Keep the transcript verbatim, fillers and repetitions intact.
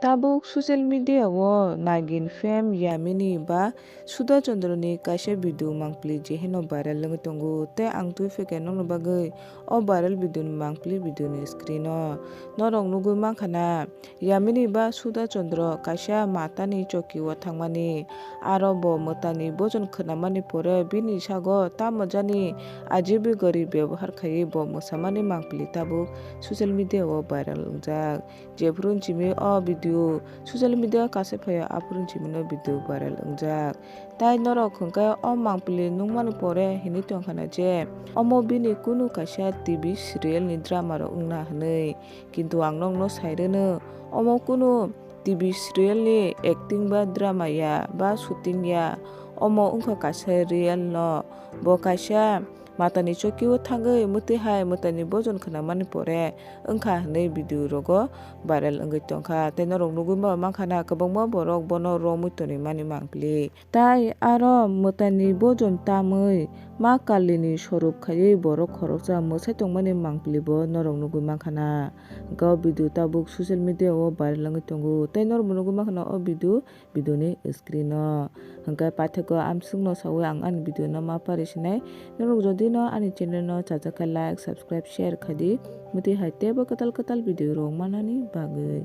Tabuk social media o Nagin fame Yamini ba Sudha Chandra ni kaisa video mangpili jeheno viral wngwi tongo, tei ang twi phaikha nokni bagwi o viral video ni mangpili video ni screen o. Norok nugwi mankha na, Yamini ba Sudha Chandra kaisa matani choki o thangmani, aro bo mwtani bojon khwnamani pore bini sago tamo jani ajibi gori byabohar khaiwi bo mwsamani mangpili tabuk social media o viral wngjak. Jephuru chimi o video social media o kaisa phaio, aphuru chimino video viral wngjak. Tai norok hwnkhe o mangpili nukmani pore hinwi tongkha na je omo bini kunu kaisa T V serial ni drama rok wngna hinwi. Kintu ang nokno sai rwno, omo kunu T V serial ni acting ba drama ya ba shooting ya, omo wngkha kaisa real no. Bo kaisa matani choki o thangwi mwtwi hai mwtani bojon khwnamani pore wngkha hinwi video rogo viral wngwi tongkha. Tei norok nugwi ma mankha na kwbangma borok bono romwi tonwi mani mangpili. Tai aro mwtani bojon tamwi ma kalini sorup khaiwi borok khoroksa mwsai tongmani mangpili bo norok nugwi mankha na. Hwnkhe o video tabuk social media o viral wngwi tongo. Tei norok bo nugwi mankha na o video, video ni screen o. Hwnkhe paithakgo amswkno sawi ang ani video no ma pari sinai. Norok jodi no ani channel no chajak khe like, subscribe, share khai di. Mwtwi hai teibo kwtal kwtal video rok manani bagwi.